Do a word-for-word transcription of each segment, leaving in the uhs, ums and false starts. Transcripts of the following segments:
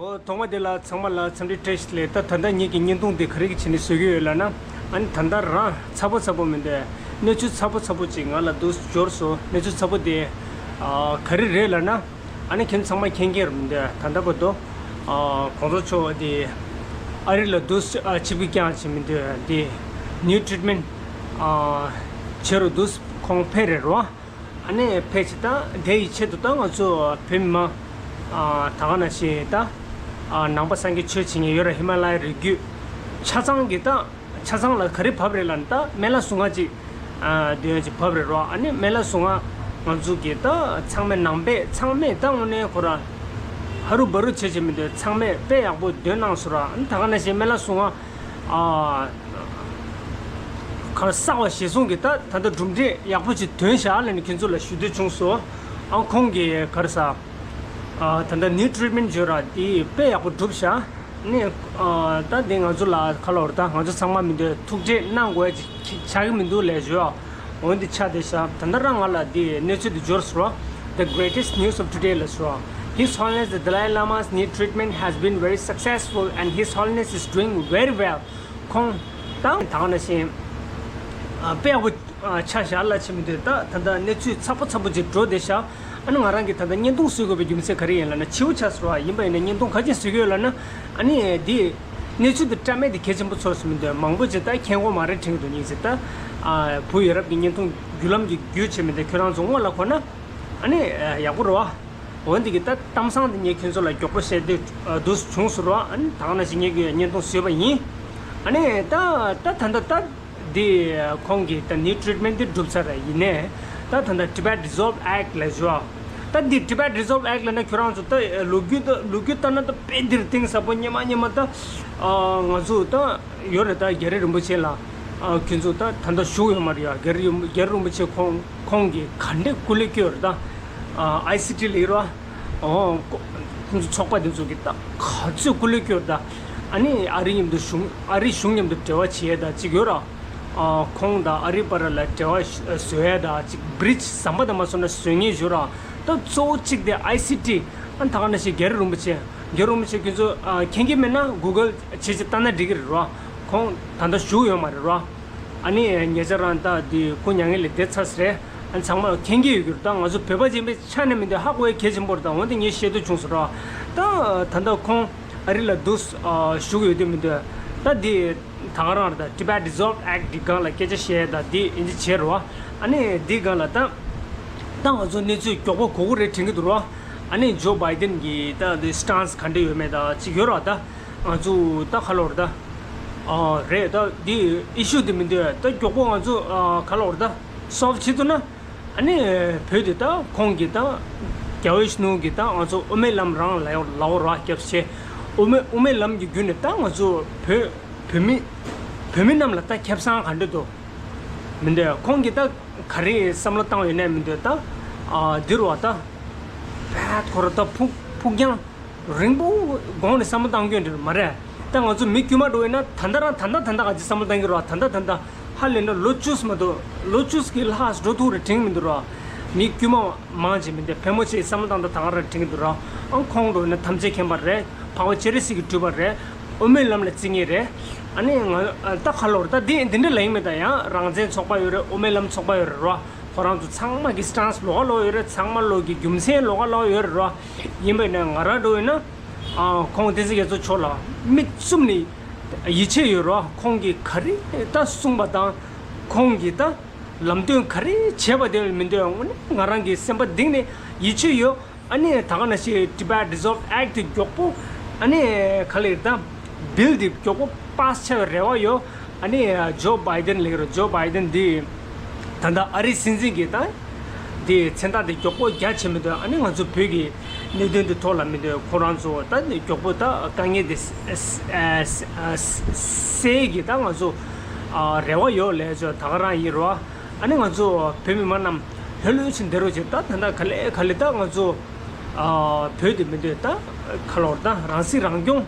འོ། ཐོག་མ་དེ་ལ་ཚང་མ་ལ་འཚམས་འདྲི་བཀྲ་ཤིས་བདེ་ལེགས། ད་ད་ལྟ་ངེད་ཀྱི་བརྙན་ཐུང་དེ་ག་རེ་གི་ཆེད་ནས་བཟོ་གི་ཡོད་ལབ་ན། ཨ་ནི་ད་ལྟ་རང་ཚ་པོ་ཚ་པོ་མི་འདུག་གནས་ཚུལ་ཚ་པོ་ཚ་པོ་ཅིག་ང་ལ་འདུག་འབྱོར་སོང་། གནས་ཚུལ་ཚ་པོ་དེ་ཨ་ག་རེ་རེད་ལབ་ན། ཨ་ནི་ཁྱེད་ཚང་མ་མཁྱེན་མཁྱེན་རེད་མི་འདུག་ད་ལྟ་བར་དུ་ཨ་གོང་ས་མཆོག་དེ་ཨ་རི་ལ་འདུག་ཨ་ཆིབས་བསྒྱུར་བསྐྱངས་བྱས་མི་འདུག་དེ་ནིའུ་ཊི་རི་ཊི་མེན་ཊི་ཨ་བྱེད་རུ་འདུག་ཁོང་ཕེབས་རེད་རོ། ཨ་ནི་ཕལ་ཆེར་ད་དེ་ཡི་ཆེད་དུ་ད་ང་ཚོ་བོད་མི་མང་ཨ་ད་ག་ནང་བཞིན་ད་ཨ་ནང་པ་སངས་རྒྱས་ཆོས་བྱེད་མཁན་ཡོད་ར། ཧི་མ་ལ་ཡའི་རི་རྒྱུད་ཆ་ཚང་གི་ད་ཆ་ཚང་ལ་ག་རེ་བབས་རེད་ལབ་ན། ད་སྨན་བླ་ཟུར་ལྔ་ཅིག་ཨ་འདོན་ཡ་ཅིག་བབས་རེད་རོ། ཨ་ནི་སྨན་བླ་ཟུར་ལྔ་ང་ཚོ་གི་ད་ཚང་མས་ནང་པས་ཚང་མས་ད་དངོས་གནས་ཁོ་ར་ཧ་རུ་བ་རུ་བྱེད་བྱེད་མི་འདུག་ཚང་མས་དཔེ་ཡག་པོ་འདོན་གནང་སོང་ར། ཨ་ནི་ད་ག་ནང་བཞིན་སྨན་བླ་ཟུར་ལྔ་ཨ། གར་གསར་བ་ཞེ་སོང་གི་ད་ད་ལྟ་གྲུབ་འབྲས་ཡག་པོ་ཅིག་ཐོན་ཤག་ལབ་ནས་ཁྱོད་ཚོ་ལ་ཞུ་འདོད་བྱུང་སོང་། ཨ་ཁོང་གིས་གར་ས་ཨ་ད་ལྟ་ནིའུ་ཊི་རི་ཊི་མེན་ཊི་བྱོས་ར་དེ་དཔེ་ཡག་པོ་གྲུབ་ཤག་ནས་ཨ་ད་དེ་ང་ཚོ་ལ་ག་ལབ་ར། ད་ང་ཚོ་ཚང་མ་མི་འདོད་ཐུགས་ཁྲལ་གནང་དགོས་ཡ་ཅིག་ཆགས་ཀྱི་མི་འདུག་ལབ་བྱོས། འོན་ཏེ་ཆ་དེ་ཤག་ད་ལྟ་རང་ང་ལ་དེ་གནས་ཚུལ་དེ་འབྱོར་སོང་ར། The greatest news of today ལབ་སོང་། His Holiness the Dalai Lama's knee treatment has been very successful and His Holiness is doing very well. ཁོང་ད་ད་ག་ནང་བཞིན་ཨ་དཔེ་ཡག་པོ་ཨ་ཆགས་ཤག་ལབ་བྱེད་མི་འདོད། ད་ད་ལྟ་གནས་ཚུལ་ཚ་པོ་ཚ་པོ་ཅིག་འགྲོ་བསྡད་ཤག་ཨ་ནི་ང་རང་གིས་ད་ལྟ་བརྙན་ཐུང་བཟོ་དགོས་པའི་རྒྱུ་མཚན་ག་རེ་ཡིན་ལབ་ན། བྱིའུ་ཆགས་སོང་བ་ཡིན་པ་ཡིན་ན་བརྙན་ཐུང་ག་ཅིག་བཟོ་གི་ཡོད་ལབ་ན། ཨ་ནི་འདི་གནས་ཚུལ་འདི་བཀྲམ་མེད་དེ་གལ་ཆེན་པོ་ཚོར་སོང་མི་འདུག་མང་པོ་ཅིག་ད་མཁྱེན་གོ་མ་རེད་དྲན་གི་འདུག་སྙིང་རྗེ། ད་ཨ་བུ་ཡ་རབས་ཀྱི་བརྙན་ཐུང་བརྒྱུད་ལམ་གྱི་བརྒྱུད་བྱེད་མི་འདུག་ཁྱོད་རང་ཚོ་སྔོན་ལ་གོ་ན་ཨ་ནི་ཡག་པོ་རེད་བ། འོན་ཏེ་གི་ད་གཏམ་བཟང་དེ་ངས་ཁྱོད་ཚོ་ལ་མགྱོགས་པོ་བཤད་འདོད་འདུག་བྱུང་སོང་ར། ཨ་ནི་ད་ག་ནང་བཞིན་ངས་ཀྱི་བརྙན་ཐུང་བཟོས་པ་ཡིན། ཨ་ནི་ད་ད་ད་ད་འདི་ཁོང་གི་ད་ནིའུ་ཊི་རི་ཊི་མེན་ཊི་འདི་གྲུབ་ཚར་ར་ཡིན་ནས། ད་ད་ད་Tibet Dissolve Act ལབ་བྱས། ད་འདི་Tibet Dissolve Act ལབ་ན་ཁྱོད་རང་ཚོ་ད་ལོ་རྒྱུས་ད་ལོ་རྒྱུས་ལྟར་ན་ད་དཔེ་འདིར་གཏིང་ཟབ་པོ་སྙེ་མ་སྙེ་མ་ད་ཨ་ང་ཚོ་ད་ཡོད་རེད། ད་རྒྱ་རི་རིན་པོ་ཆེ་ལ་ཨ་ཁྱོད་ཚོ་ད་ད་ད་བཞུགས་ཡོད་མ་རེད་ཡ། རྒྱ་རི་རྒྱ་རི་རིན་པོ་ཆེ་ཁོང་ཁོང་གི་ག་འདྲས་སྐུ་ལས་བསྐྱོན་རེད། ད་ཨ་ཨའི་སི་ཊི་ལབ་ར། ཨོ། ཁོ་ཁོང་ཚོ་ཚོགས་པ་དེ་ཚོ་གི་ད་ག་ཚོད་སྐུ་ལས་བསྐྱོན་རེད། ད་ཨ་ནི་ཨ་རི་མཉམ་དུ་གཞུང་ཨ་རི་གཞུང་མཉམ་དུ་འབྲེལ་བ་བྱེད་ཡས་ད་ཅིག་ཡོད་ར། ཨ་ཁོང་དང་ཨ་རི་བར་ལ་འབྲེལ་བ་བཟོ་ཡས་ད་ཅིག་བྷི་རི་ཇི་ཟམ་པ་དང་མ་སོང་ན་བཟོ་ངེས་ཡོད་ར། ད་གཙོ་བོ་གཅིག་དེ་ཨའི་སི་ཊི། ཨ་ད་ག་ནང་བཞིན་རྒྱ་རི་རིན་པོ་ཆེ། རྒྱ་རི་རིན་པོ་ཆེ་ཁྱོད་ཚོ་ཨ་མཁྱེན་གྱི་མེད་ན་གུ་གལ་བྱེད་ཅིག་བལྟས་ན་འགྲིག་གི་རེད་ར། ཁོང་ད་ལྟ་བཞུགས་ཡོད་མ་རེད་ར། ཨ་ནི་ཉེ་ཆར་རང་ད་དེ་སྐུ་མྱ་ངན་ལས་འདས་ཚར་ཟེར། ཨ་ནི་ཚང་མ་མཁྱེན་གྱི་ཡོད་རྒྱུ་རེད། ད་ང་ཚོ་བོད་པ་ཡིན་པའི་ཆ་ནས་མི་འདུག་ཧ་གོ་ཡ་གལ་ཆེན་པོ་རེད། ད་འོན་ཏེ་ངས་བཤད་འདོད་བྱུང་སོང་ར། ད་ད་ལྟ་ཁོང་ཨ་རི་ལ་འདུག་ཨ་བཞུགས་ཡོད་དུས་མི་འདུག་ད་དེ་ད་ག་རང་རེད། ད་Tibet Dissolve Act འདི་སྒང་ལ་སྐད་ཆ་བཤད་ད་དེ་ཨིན་ཇི་བྱས་རེད་བ། ཨ་ནི་འདི་སྒང་ལ་ད་ད་ང་ཚོ་གནས་ཚུལ་མགྱོགས་པོ་གོ་གི་རེད་དྲན་གྱི་འདུག་ར། ཨ་ནི་ཇོ་བྷའི་ཌེན་གྱི་ད་དེ་སི་ཊན་སི་ག་འདྲ་ཡོད་མེད་ད་ཅིག་ཡོད་ར། ད་ང་ཚོ་ད་ག་ལབ་རེད། ད་ཨ་རེད། ད་འདི་ཨི་ཤུ་དེ་མི་འདུག་ད་མགྱོགས་པོ་ང་ཚོ་ཨ་ག་ལབ་རེད། ད་སོལབ་བྱེད་ཐུབ་ན། ཨ་ནི་བོད་དེ་ད་ཁོང་གིས་ད་རྒྱལ་བའི་ནོར་བུ་གིས་ད་ང་ཚོ་དབུ་མའི་ལམ་རང་ལ་ལའོ་ར་རྒྱབ་བྱས། དབུ་མའི་དབུ་མའི་ལམ་གྱི་བརྒྱུད་ནས་ད་ང་ཚོ་བོད་བོད་མི་བོད་མི་རྣམས་ལ་ད་ཁེ་བཟང་ག་འདྲ་འདུག་མི་འདུག་ཁོང་གིས་ད་ག་རེ་བསམ་བློ་བཏང་ཡོད་ནས་མི་འདུག་ད་ཨ་འདིར་བ་ད་བད་ཁོ་ར་ད་ཕུགས་ཕུགས་རྒྱང་རིང་པོ་གོང་ནས་བསམ་བློ་བཏང་རྒྱུ་འདྲ་མ་རེད། ད་ང་ཚོ་མི་དཀྱུས་མ་འགྲོ་ཡིན་ན་ད་ལྟ་རང་ད་ལྟ་ད་ལྟ་ག་ཅིག་བསམ་བློ་བཏང་གི་རོགས། ད་ལྟ་ད་ལྟ་ཧ་ལས་ན་ལོ་བཅུ་ཙམ་མ་གཏོགས་ལོ་བཅུ་ཙམ་གྱི་ལྷག་འགྲོ་ཐུབ་རེད་དྲན་གྱི་མི་འདུག་རོགས། མི་དཀྱུས་མ་མང་ཆེ་མི་འདུག་ཕལ་མོ་ཆེའི་བསམ་བློ་བཏང་ད་ད་ག་རང་དྲན་གྱི་འདུག་རོགས། ཨང་ཁོང་འགྲོ་ཡིན་ན་ཐམས་ཅད་མཁྱེན་པ་རེད། འཕགས་པ་སྤྱན་རས་གཟིགས་ཀྱི་སྤྲུལ་པ་རེད། དབུ་མའི་ལམ་ལ་བརྩི་ངེས་རེད། ཨ་ནི་ང་ད་ག་ལབ་རེད། ད་འདི་འདི་འདྲ་ལ་ཡིན་མེད་ད་ཡང་རང་བཙན་ཚོགས་པ་ཡོད་རེད། དབུ་མའི་ལམ་ཚོགས་པ་ཡོད་རེད་རོགས། ཁོ་རང་ཚོ་ཚང་མ་གི་སི་ཊན་སི་ལོགས་ཀ་ལོགས་ཡོད་རེད། ཚང་མ་ལོགས་ཀྱི་རྒྱུ་མཚན་ལོགས་ཀ་ལོགས་ཡོད་རེད་རོགས། ཡིན་པས་ན་ང་རང་འགྲོ་ཡིན་ན་ཨ་ཁོང་བསྟན་འཛིན་རྒྱ་མཚོ་མཆོག་ལ་མིག་བཙུམ་ནས་ཡིད་ཆེས་ཡོད་རོགས། ཁོང་གིས་ག་རེ་ད་གསུངས་པ་དང་ཁོང་གིས་ད་ལམ་སྟོན་ག་རེ་བྱས་པ་དེ་མི་འདོད་ཡོང་ནས་ང་རང་གི་སེམས་པ་གཏིང་ནས་ཡིད་ཆེས་ཡོད། ཨ་ནི་ད་ག་ནང་བཞིན་Tibet Dissolve Act དེ་མགྱོགས་པོ་ཨ་ནི་ག་ལེར་ད་བིལ་དེ་མགྱོགས་པོ་པཱ་སི་ཆགས་པའི་རེ་བ་ཡོད། ཨ་ནི་ཇོ་བྷའི་ཌེན་ལེགས་རོ། ཇོ་བྷའི་ཌེན་འདི་ད་ལྟ་ཨ་རིའི་སྲིད་འཛིན་གྱི་ད་འདི་མཚན་རྟགས་དེ་མགྱོགས་པོ་རྒྱ་ཆེ་མི་འདུག་ཨ་ནི་ང་ཚོ་བོད་ཀྱི་གནད་དོན་དེ་ཐོག་ལ་མི་འདུག་ཁོ་རང་ཚོ་ད་འདི་མགྱོགས་པོ་ད་དཀའ་ངལ་དེ་སེལ་གྱི་ད་ང་ཚོ་རེ་བ་ཡོད་ལས་ཆོག་ད་ག་རང་ཡིན་རོ། ཨ་ནི་ང་ཚོ་བོད་མི་མང་རྣམས་ལྷོད་ལྷོད་ཅིག་འདི་རོ་ཅིག་ད་ད་ལྟ་ག་ལེ་ག་ལེ་ད་ང་ཚོ་ཨ་བོད་དེ་མི་འདོད་ད་ག་ལོར་ད་རང་སྲིད་རང་སྐྱོང་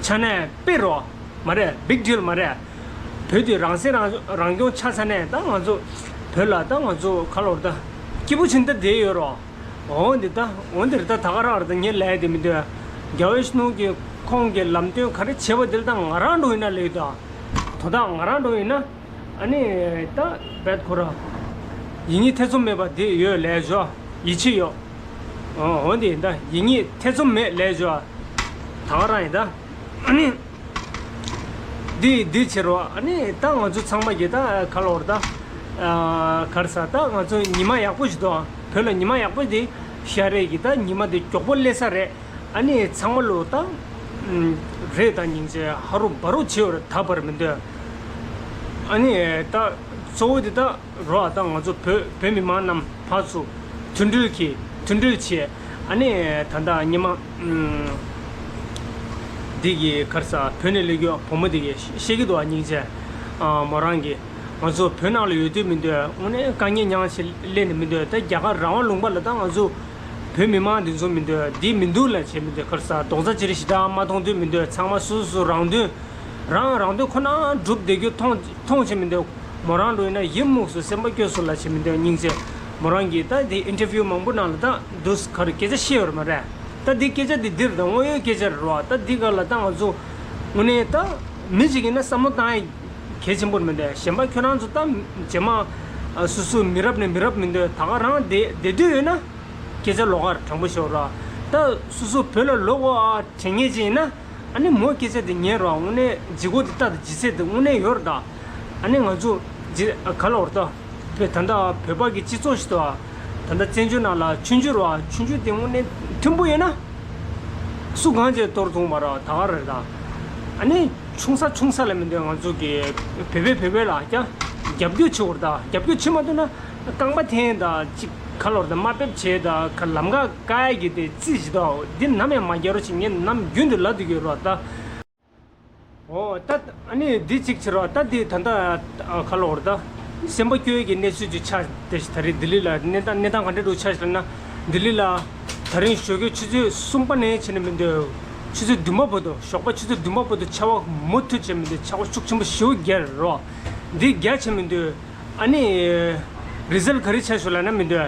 ཆ་ནས་དཔེ་རོ་མ་རེད། བིག་ཌིལ་མ་རེད། བོད་དེ་རང་སྲིད་རང་རང་སྐྱོང་ཆ་ཚ་ནས་ད་ང་ཚོ་བོད་ལ་ད་ང་ཚོ་ག་ལོར་ད་སྐྱིད་པོ་ཕྱིན་ད་བསྡད་ཡོད་རོ། འོ་འདི་ད་འོ་འདིར་ད་ད་ག་རང་ར་ད་ངས་ལས་དེ་མི་འདོད། རྒྱལ་བའི་ནང་གི་ཁོང་གི་ལམ་སྟོན་ག་རེ་བྱས་པ་དེ་ལ་ད་ང་རང་འགྲོ་ཡིན་ན་ལེགས་ད། དོ་བདག་ང་རང་འགྲོ་ཡིན་ན། ཨ་ནི་ད་བེད་ཁོ་ར་ཡིན་ངེས་ཐེ་ཚོམ་མེད་པ་དེ་ཡོད་ལས་ཞོ། ཡིད་ཆེས་ཡོད། འོ་འོ་འདི་ཡིན་ད་ཡིན་ངེས་ཐེ་ཚོམ་མེད་ལས་ཞོ། ད་ག་རང་ཡིན་ད། ཨ་ནི། འདི་འདི་བྱེད་རོགས། ཨ་ནི་ད་ང་ཚོ་ཚང་མ་གི་ད་ག་ལོར་ད། ཨ་གར་ས་ད་ང་ཚོ་ཉི་མ་ཡག་པོ་ཞིག་འདུག་བོད་ལ་ཉི་མ་ཡག་པོ་འདི་ཤར་རེད་གི། ད་ཉི་མ་འདི་མགྱོགས་པོ་སླེབས་ས་རེད། ཨ་ནི་ཚང་མ་ལོ་ད་རེད་ད་སྙིང་རྗེ་ཧ་རུ་བ་རུ་བྱེད་བར་ད་བར་མི་འདོད། ཨ་ནི་ད་གཙོ་བོ་འདི་ད་རོགས་ད་ང་ཚོ་བོད་བོད་མི་མང་རྣམས་ཕར་ཚུར་མཐུན་སྒྲིལ་གྱིས་མཐུན་སྒྲིལ་བྱས། ཨ་ནི་ད་ལྟ་ཉི་མ་འདི་གི་གར་ས་བོད་ནས་སླེབས་རྒྱུ་བུ་མོ་འདི་གིས་བཤད་ཀྱི་འདུག་ཨ་སྙིང་རྗེ། ཨ་མོ་རང་གིས་ང་ཚོ་བོད་ནང་ལ་ཡོད་དུས་མི་འདོད། དངོས་གནས་དཀའ་ངལ་མྱངས་བྱས་སླེབས་ནས་མི་འདོད། ད་རྒྱ་གར་རང་དབང་ལུང་པ་ལ་ད་ང་ཚོ་བོད་མི་མང་འདི་ཚོ་མི་འདོད་འདི་མི་འདུག་ལ་བྱས་མི་འདོད། གར་ས་རྡོག་རྩ་གཅིག་རེ་ཞེ་དྲག་མ་མཐོང་དུས་མི་འདོད། ཚང་མ་སོ་སོ་རང་དོན། རང་རང་དོན་ཁོ་ན་སྒྲུབ་བསྡད་རྒྱུ་མཐོང་མཐོང་བྱེད་མི་འདོད། མོ་རང་འགྲོ་ཡིན་ན་ཡིད་མུག་སོ་སེམས་པ་སྐྱོ་སོ་ལ་བྱེད་མི་འདོད་སྙིང་རྗེ། མོ་རང་གིས་ད་དེ་ཨིན་ཊར་ཝིའུ་མང་པོ་ནང་ལ་ད་འདུག་ག་རེ་སྐད་ཆ་བཤད་ཡོད་རེད་མ་རེད། ད་འདི་སྐད་ཆ་འདི་འདིར་ད་དངོས་ཡོད་སྐད་ཆ་རེད་རོ། ད་འདི་ག་ལ་ད་ང་ཚོ་དངོས་གནས་ད་མི་ཞིག་ཡིན་ན་བསམ་བློ་བཏང་ཡ་གལ་ཆེན་པོ་རེད་མི་འདུག་གཞན་པ་ཁྱོད་རང་ཚོ་ད་རྗེས་མ་སོ་སོ་མི་རབས་ནས་མི་རབས་མི་འདུག་ད་ག་རང་བསྡད་བསྡད་དུས་ཡོད་ན། སྐད་ཆ་ལོགས་ཀར་དྲང་པོ་ཤོད་ར། ད་སོ་སོ་བོད་ལ་ལོག་འོ་ཨ་དྲན་ངེས་ཅིག་ཡིན་ན། ཨ་ནི་མོ་སྐད་ཆ་དེ་ཉན་ར་དངོས་གནས་ལྗིད་ཁོག་དེ་ལྟ་དང་ལྗིད་ཚད་དེ་དངོས་གནས་ཡོད་ར་ད། ཨ་ནི་ང་ཚོ་ཇི་ག་ལ་འོར་ད། བོད་ད་ལྟ་བོད་པ་གི་སྤྱི་ཚོགས་ཤིག་ཏུ་ཨ། ད་ལྟ་བཙན་བྱོལ་ནང་ལ་ཆུང་ཆུང་ར་ཆུང་ཆུང་དེ་དངོས་གནས་མཐུན་པོ་ཡོད་ན། སུ་གང་ཅིག་གཏོར་ཐུང་མ་ར་ད་ག་རེད་ད། ཨ་ནི་ཆུང་ས་ཆུང་ས་ལ་མི་འདོད་ང་ཚོ་གི་བོད་པའི་བོད་པའི་ལ་ཀྱང་རྒྱབ་སྐྱོར་བྱེད་འོར་ད་རྒྱབ་སྐྱོར་བྱེད་མ་ཐུབ་ན། རྐང་པ་འཐེན་དང་གཅིག་ག་ལོར་དང་དམའ་འབེབས་བྱས་དང་ག་ལམ་ཁ་བཀག་ཡ་གི་དེ་རྩིས་བྱེད་དོ། འདི་ནམ་ཡང་མ་རྒྱག་རོགས་བྱེད། ངས་ནམ་རྒྱུན་དུ་ལབ་དུ་ཡོད་རོགས་ད། འོ་ད་ཨ་ནི་འདི་གཅིག་བྱེད་རོགས་ད། འདི་ད་ལྟ་ག་ལོར་ད་སེམས་པ་སྐྱོ་ཡ་གི་གནས་ཚུལ་ཅིག་ཆགས་བསྡད་ཤག་ད་རེས་ལྡི་ལི་ལ་གནས་སྟངས་གནས་སྟངས་ག་འདྲ་འདུག་ཆགས་ཤག་ལབ་ན། ལྡི་ལི་ལ་ད་རིང་ཞོགས་ཀའི་ཆུ་ཚོད་གསུམ་པ་ནས་བྱས་ནས་མི་འདོད། ཆུ་ཚོད་བདུན་པ་བར་དུ་ཞོགས་པ་ཆུ་ཚོད་བདུན་པ་བར་དུ་ཆར་པ་མུ་མཐུད་བྱས་མི་འདོད། ཆར་པ་ཤུགས་ཆེན་པོ་ཞེ་པོ་བརྒྱབ་རོགས། འདི་རྒྱ་ཆེ་མི་འདུག་ཨ་ནི་རི་ཛལ་ག་རེ་ཆགས་ཤག་ལབ་ན་མི་འདུག་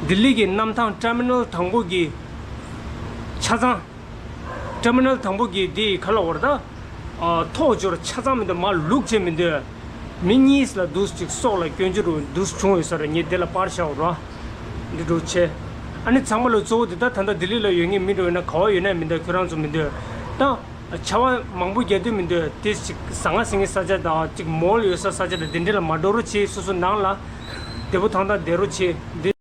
ལྡི་ལི་གི་གནམ་ཐང་ཊར་མི་ནལ་དང་པོ་གི་ཆ་ཚང་། ཊར་མི་ནལ་དང་པོ་གི་འདི་ག་ལ་བར་ད། ཐོག་འབྱོར་ཆ་ཚང་མི་འདུག་མར་ལུག་བྱས་མི་འདུག་མི་གཉིས་ལ་འདུག་ཅིག་སྲོག་ལ་སྐྱོན་བརྗོད་རུ་འདུག་བྱུང་ཡོད་ས་རེད། ངས་འདི་ལ་པར་བཞག་རོགས། འདི་འགྲོ་ཆེ། ཨ་ནི་ཚང་མ་ལ་གཙོ་བོ་འདི་ད་ད་ལྟ་ལྡི་ལི་ལ་ཡོད་ངེས་མི་འགྲོ་ཡོད་ན་ག་བ་ཡོད་ན་མི་འདུག་ཁྱོད་རང་ཚོ་མི་འདུག་ད། ཆར་པ་མང་པོ་རྒྱག་དུས་མི་འདུག་དེ་ཅིག་ཟ་ང་ཟ་ངེ་ས་ཆ་དང་ཅིག་མོལ་ཡོད་ས་ས་ཆ་དང་དེ་འདྲ་ལ་མ་འགྲོ་རོགས་བྱེད། སོ་སོ་ནང་ལ་བདེ་པོ་ཐང་ཐང་བསྡད་རོགས་བྱེད། འདི་